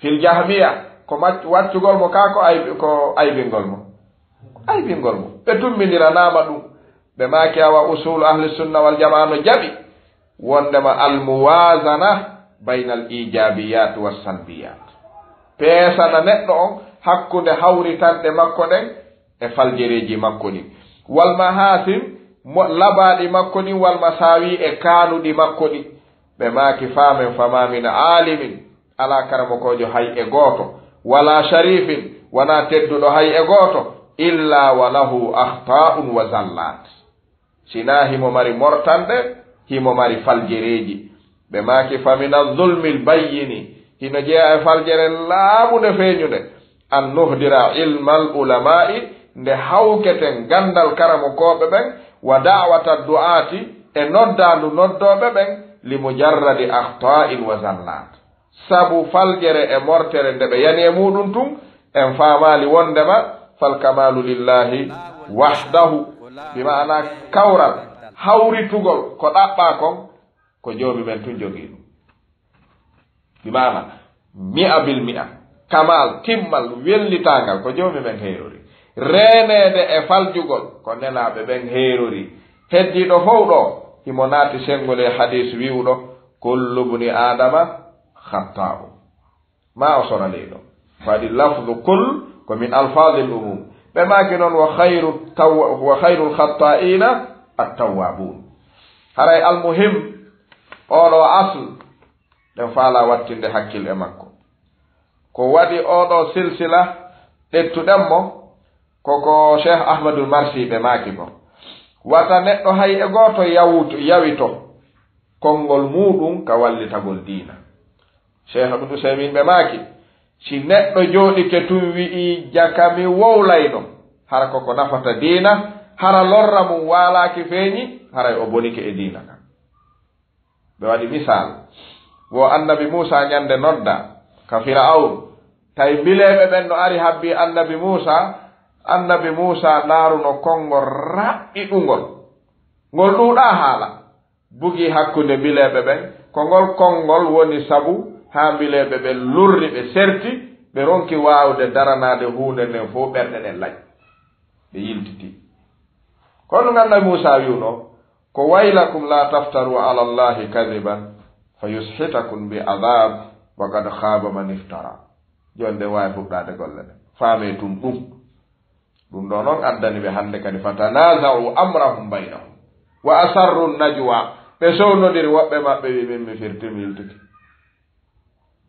fil jahmiya, ko mac-, waccugol mo kaa ko aybi-, ko aybingol mo. Aybingol mo. Ɓe tummbindiranaama ɗum. Ɓe maaki awa usulu ahli sunna wal jamaa no jaɓi wonndema al muwazana bayna al ijabiyat was salbiyat. Peesana neɗɗo on hakkunde hawritanɗe makko ɗen e faljereeji makko ɗin. Wal mahasin, mo-, labaaɗi makko ɗin, wal masawi e kaanuɗi makko ɗin. Ɓe maaki faamen fama min alimin, alaa karamokoojo hay e gooto, wala sharifin, wanaa tedduɗo hay e gooto, illa wa lahu akhtaa'un wa zallat. Sinaa himo mari mortanɗe, himo mari faljereeji. Ɓe maaki, "Fa mina zulmil bayyini," hino jeyaa e faljere laaɓunde feeñunde, "an nuhdira ilmal ulama'i," nde hawketen ganndal karamokooɓe ɓen, "wa da'wata du'aati," e noddaandu noddooɓe ɓen, li mujarradi akhta'in wa zallat. Sabu faljere e mortere nde ɓe yani e muɗum tun, en faamaali wondema fal kamalu lillahi wahdahu. Bi maana kawral, hawritugol ko ɗaɓɓaa kon, ko Joomi men tun jogii ɗum. Bi maana, mi'a bil mi'a, kamal, timmal, wellitaangal, ko Joomi men heerori. Reeneede e faljugol, ko Nelaaɓe ɓen heerori. Heddiiɗo fow ɗoo, himo naati senngol e hadiis wi'uɗo, kullu bni Aadama khatta'u. Ma o sora leyɗo. Ko adi lafdu kul ko min alfadil umum. Ɓe maaki noon, wa khayru tawwa-, wa khayrul khatta'ina at-tawwabun. Haray almuhim, oɗo asl, ɗen faala wattinde hakkil e makko. Ko waɗi oɗo silsila, ɗettuɗen mo, ko ko Cheikh Ahmadul Marsi ɓe maaki ko. Wata neɗɗo hay e gooto yawuto, yawito konngol muuɗum ka wallitagol diina. Cheikh Abdou Usaymin ɓe maaki, si neɗɗo jooɗike tun wi'i, jaka mi wowlayno, hara koko nafata diina, hara lorra mum waalaaki feeñi, haray o bonike e diina kan. Ɓe waɗi misal, wo annabi Muusa ñande nodda ka Fir'awn, tawi mbileeɓe ɓen no ari habbi annabi Muusa, annabi Muusa ndaaruno konngol raɓɓiɗungol. Ngol ɗuuɗaa haala. Bugi hakkunde mbileeɓe ɓen, ko ngol konngol woni sabu haa mbileeɓe ɓen lurri, ɓe serti, ɓe ronki waawde daranaade huunde nden fow, ɓerɗe ɗen laƴ, ɓe yiltiti. Kono annabi Muusa wi'uno, ko waylakum la taftaru ala Allahi kadiban fa yushitakum bi adab wa qad khaba man iftara. Jooni ɗen waawi fuɗɗaade golle ɗen. Faamee tun ɗum. Ɗum ɗo noon addani ɓe hannde kadi, fatanaza'u amrahum baynahum wa asarru najwa. Ɓe sownodiri, woɓɓe maɓɓe wi, min mi firti, mi yiltiti.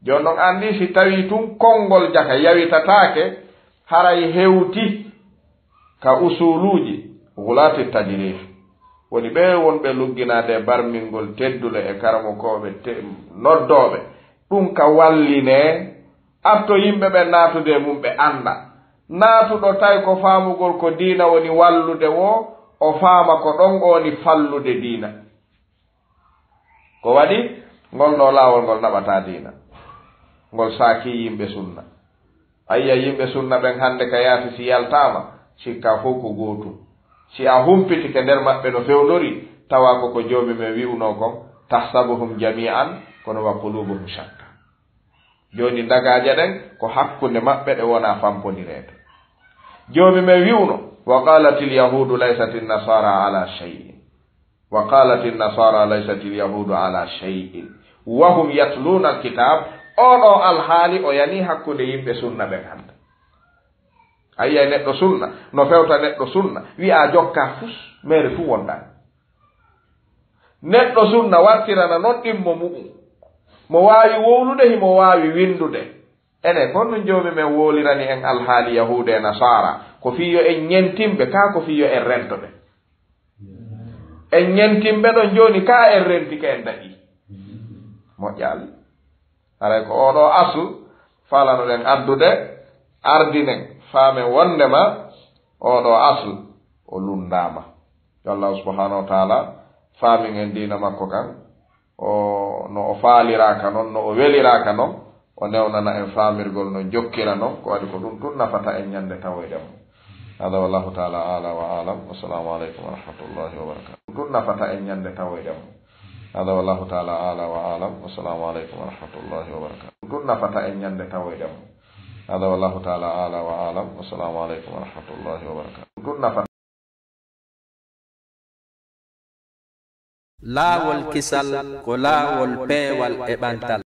Jooni noon anndi si tawii tun konngol jaka yawitataake, haray hewti ka usuluuji gulaati tajrif. Woni ɓe wonɓe lugginaade e barmingol teddule e karamokooɓe te-, noddooɓe. Ɗum ka wallinee, atto yimɓe ɓen naatude e mum, ɓe annda. Naatuɗo tawi ko faamugol ko diina woni wallude woo, o faama ko ɗon o woni fallude diina. Ko waɗi ngol ɗoo laawol ngol naɓataa diina. Ngol saakii yimɓe sunna. Ayya, yimɓe sunna ɓen hannde ka yaasi si yaltaama, sikkaa fow ko gootum. Si a humpitike nder maɓɓe no fewndori, tawa ko ko Joomi men wi'unoo kon, tahsabuhum jami'an, kono wa qulubuhum shatta. Jooni ndagaaje ɗen ko hakkunde maɓɓe ɗe wonaa fampondireede. Joomi men wi'uno, wa qalatil yahudu laysatin nasara ala shay'in. Wa qalatin nasara laysatil yahudu ala shay'in. Wa hum yatluna alkitab. Oɗo alhaali o yani hakkunde yimɓe sunna ɓen hannde. A yi'ay neɗɗo sunna, no fewta neɗɗo sunna, wi'a jokka fus, mere tun wonɗaa. Neɗɗo sunna wartirana non ɗimmo mu'um. Mo waawi wowlude, himo waawi windude. Ene, kon ɗum Joomi men wowlirani en alhaali Yahuuda e Nasaara. Ko fii yo en ñentin ɓe, kaa ko fii yo en rento ɓe? En ñentin ɓe ɗon jooni, kaa en rentike en daɗi? Moƴƴaali. Haray ko oo ɗoo asl faalanoɗen addude, ardinen, faamen wonndema oo ɗoo asl o lunndaama. Yo Allaahu subhaanahu wa taala faamin en diina makko kan, o, no o faaliraaka non, no o weliraaka non, o newnana en faamirgol no jokkira non, ko waɗi ko ɗum tun nafata en ñande tawoyɗen mo. Hada wallahu taala ala wa alam. Wassalamu aleykum wa rahmatullahi wa barakatuh. Ɗum tun nafata en ñande tawoyɗen mo. Hada wallahu taala ala wa alam. Wassalamu aleykum wa rahmatullahi wa barakatuh. Ɗum tun nafata en ñande tawoyɗen mo. Hada wallahu taala ala wa alam. Wassalamu aleykum wa rahmatullahi wa barakatuh. Ɗum tun nafata Laawol kisal ko laawol peewal e ɓantal.